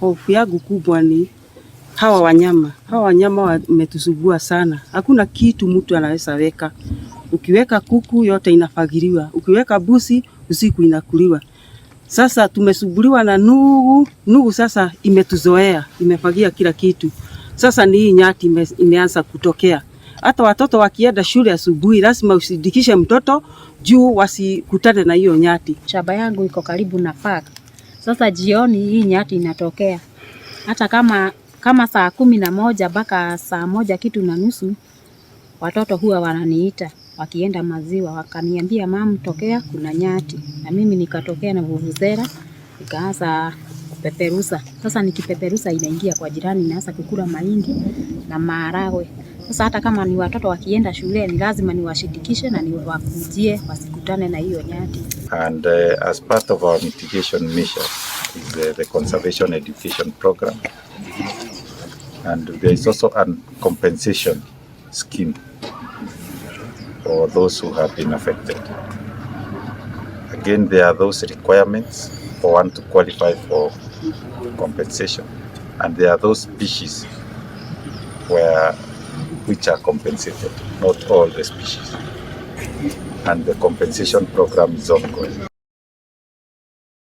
Hofu yangu kubwa ni hawa wanyama. Hawa wanyama wametusumbua sana. Hakuna kitu mtu anaweza weka. Ukiweka kuku yote inafagiliwa, ukiweka mbuzi usiku inakuliwa. Sasa tumesumbuliwa na nugu. Nugu sasa imetuzoea, imefagia kila kitu. Sasa ni hii nyati imeanza kutokea. Hata watoto wakienda shule asubuhi, lazima usindikishe mtoto juu wasikutane na hiyo nyati. Shamba yangu iko karibu na park. Sasa jioni hii nyati inatokea hata kama saa 11 mpaka saa 1 kitu na nusu, watoto huwa wananiita wakienda maziwa, wakaniambia, "Mum, tokea, kuna nyati." Na mimi nikatokea na vuvuzela nikaanza kupeperusa. Sasa nikipeperusa inaingia kwa jirani, inaanza kukula mahindi na maharagwe. Sasa hata kama ni watoto wakienda shule, ni lazima niwashindikishe na niwakujie wasikutane na hiyo nyati. And as part of our mitigation measures is the conservation education program. And there is also a compensation scheme for those who have been affected. Again, there are those requirements for one to qualify for compensation, and there are those species where which are compensated, not all the species. And the compensation program is ongoing.